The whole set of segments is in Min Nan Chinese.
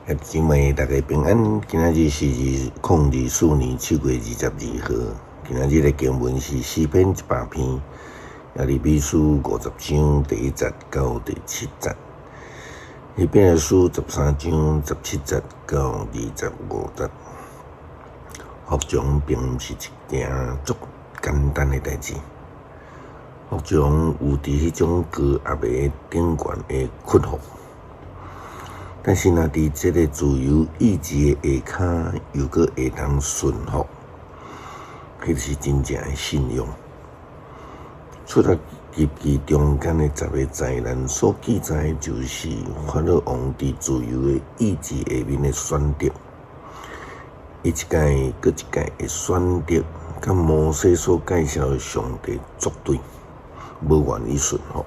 兄弟姊妹，大家平安。今仔日是2024年7月22號。今仔日的經文是詩篇100篇，耶利米書50章第1節到第7節，希伯來書13章17節到25節。服從並毋是一件足簡單的代誌。服從有佇彼種高壓的頂懸的屈服。但是，若佇這个自由意志的下跤，又閣會當順服，彼是真正的信仰。出埃及記中間的十个災難所記載，就是法老王佇自由的意志下面的選擇。伊一屆閣一屆的選擇，佮摩西所介紹的上帝作對，無願意順服。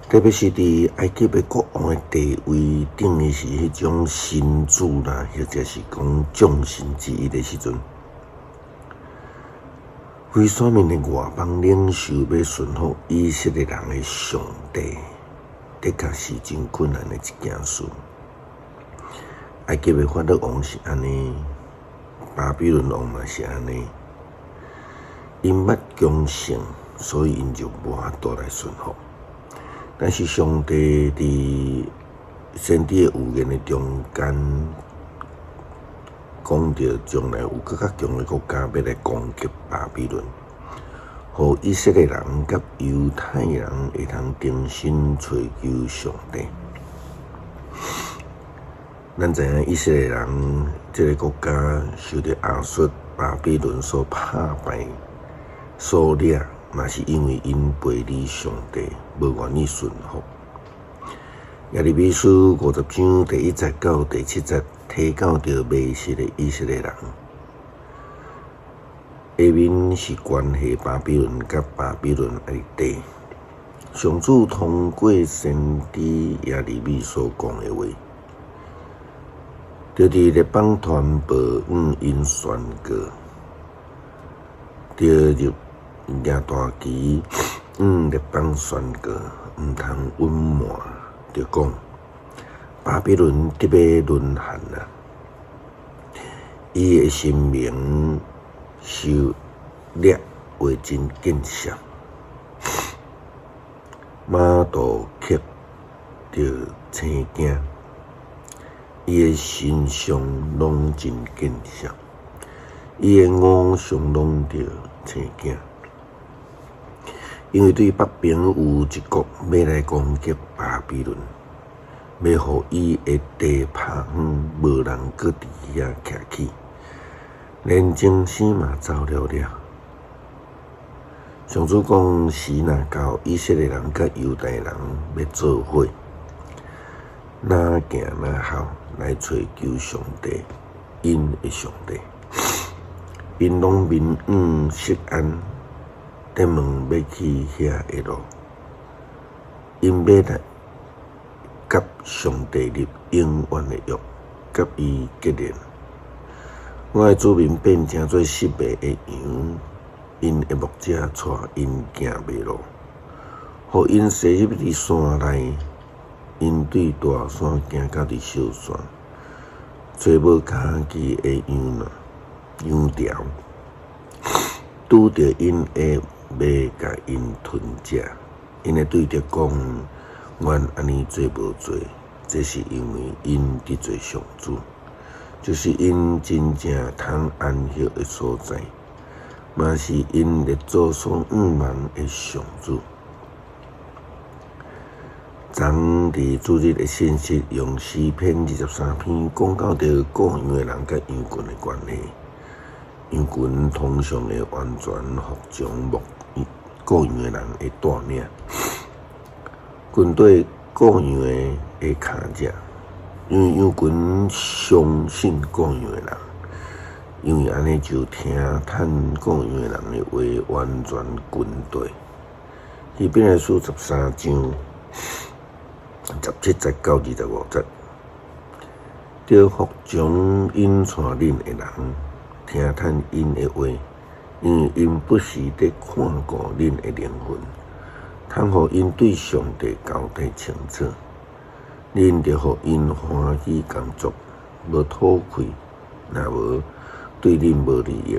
特別是佇埃及的國王的地位，等於是彼種神主啦，或者是講眾神之一的時陣，非選民的外邦領袖欲順服以色列人的上帝，的確是真困難的一件事。埃及的法老王是按呢，巴比倫王嘛是按呢，𪜶捌強盛，所以𪜶就無法度來順服。但是上帝佇先知的預言的中間，講著將來有閣較強的國家欲來攻擊巴比倫，予以色列人佮猶太人會通重新揣求上帝。咱知影以色列人這个國家受著亞述、巴比倫所拍敗、所掠。嘛是因為𪜶背離上帝，無願意順服。耶利米書50章第1節到第7節，提到著迷失的以色列人，下面是關係巴比倫佮巴比倫的地。上主通過先知耶利米所講的話，就佇列邦傳報向𪜶宣告，著入舉大旗，向列邦宣告，毋通隱瞞，著講巴比倫得欲淪陷啊！伊的神明受掠話真見笑，瑪杜克著青驚，伊的神像攏真見笑，伊的偶像攏著青驚。因為對北邊有一國欲來攻擊巴比倫，欲予伊的地拍遠，無人閣佇遐徛起，連精神嘛走了了。上主講，時若到，以色列人佮猶大人欲做伙，若行若孝來揣求上帝，𪜶的上帝，𪜶攏面向錫安。咧問欲去遐的路，𪜶欲來佮上帝立永遠的約，佮伊結連。我的子民變成做失迷的羊，𪜶的牧者帶𪜶行迷路，予𪜶踅入佇山內，𪜶對大山行到佇小山，揣無家己的羊羊條，拄著𪜶會欲共𪜶吞食，𪜶會對著講：阮按呢做無罪，這是因為𪜶得罪上主，就是𪜶真正通安歇的所在，嘛是𪜶列祖所向望的上主。昨佇主日的信息，用詩篇23篇講到著顧羊的人佮羊群的關係。羊群通常會完全服從牧顧羊的人的帶領，跟綴顧羊的的跤跡，因為羊群相信顧羊的人，因為按呢就聽趁顧羊的人的話，完全跟綴。希伯來書13章17節到25節，著服從𪜶帶恁的人。聽趁𪜶的話，因為𪜶不時佇看顧恁的靈魂，通予𪜶對上帝交代清楚。恁著予𪜶歡喜工作，無討氣，若無對恁無利益。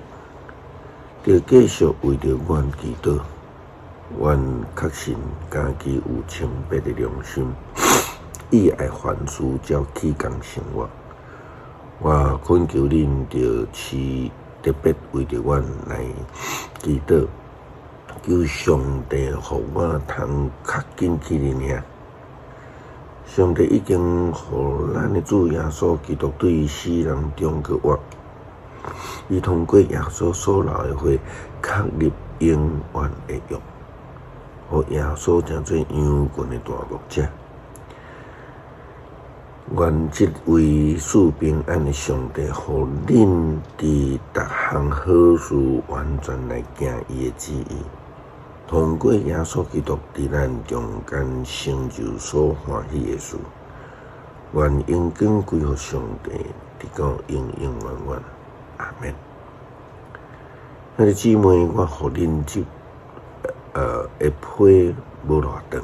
著繼續為著阮祈禱，阮確信家己有清白的良心，伊愛凡事照起工生活。我懇求恁著是特別為著阮來祈禱，求上帝予我通較緊去恁遐。上帝已經予咱的主耶穌基督對死人中閣活，伊通過耶穌所流的血，確立永遠的約，予耶穌成做羊群的大牧者。願這位賜平安的上帝，予恁佇逐項好事完全來行伊的旨意。通過耶穌基督佇咱中間成就所歡喜的事，願榮光歸予上帝，直到永永遠遠。阿們。兄弟姊妹，我予恁這的批無偌長，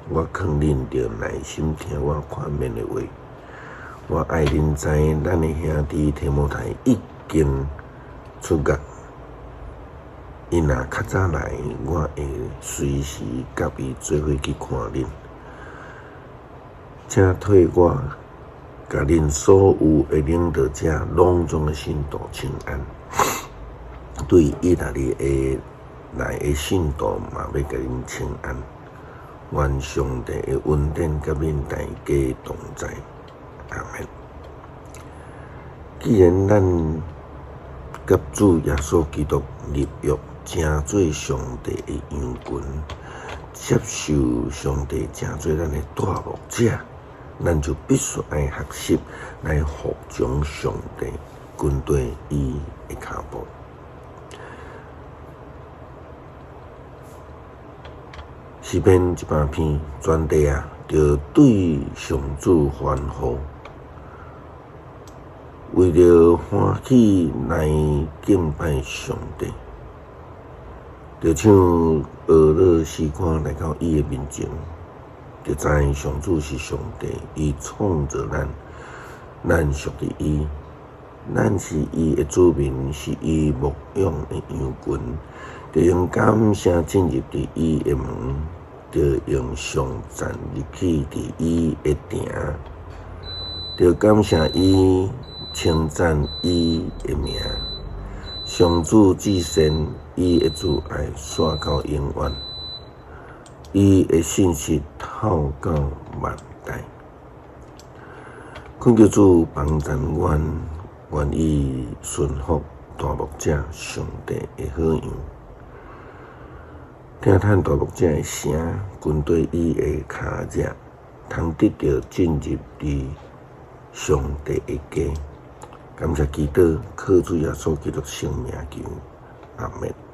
我勸恁著耐心聽我勸勉的話。我愛恁知，咱的兄弟提摩太已經出獄。伊若較早來，我會隨時佮伊做伙去看恁。請替我共恁所有的領導者、攏總的信徒請安。對義大利的來的信徒嘛，欲共恁請安。願上帝的恩典佮恁大家同在。阿們。既然咱佮主耶穌基督立約，成做上帝的羊群，接受上帝成做咱的大牧者，咱就必須愛學習來服從上帝，跟綴伊的跤步。詩篇100篇，全地啊，著對上主歡呼。為著歡喜來敬拜上帝，就唱呵樂詩歌來到伊的面前，就知上主是上帝，伊創造咱，咱屬佇伊，咱是伊的子民，是伊牧養的羊群，著用感謝進入佇伊的門，著用頌讚入去佇伊的埕，著感謝伊。稱讚伊的名，上主至善，伊的慈愛紲到永遠，伊的信實透到萬代。懇求主幫贊阮，願意順服大牧者上帝的好羊，聽趁大牧者的聲，跟綴伊的跤跡，通得著進入佇上帝的家。感謝基督，靠主耶穌基督聖名求，阿們。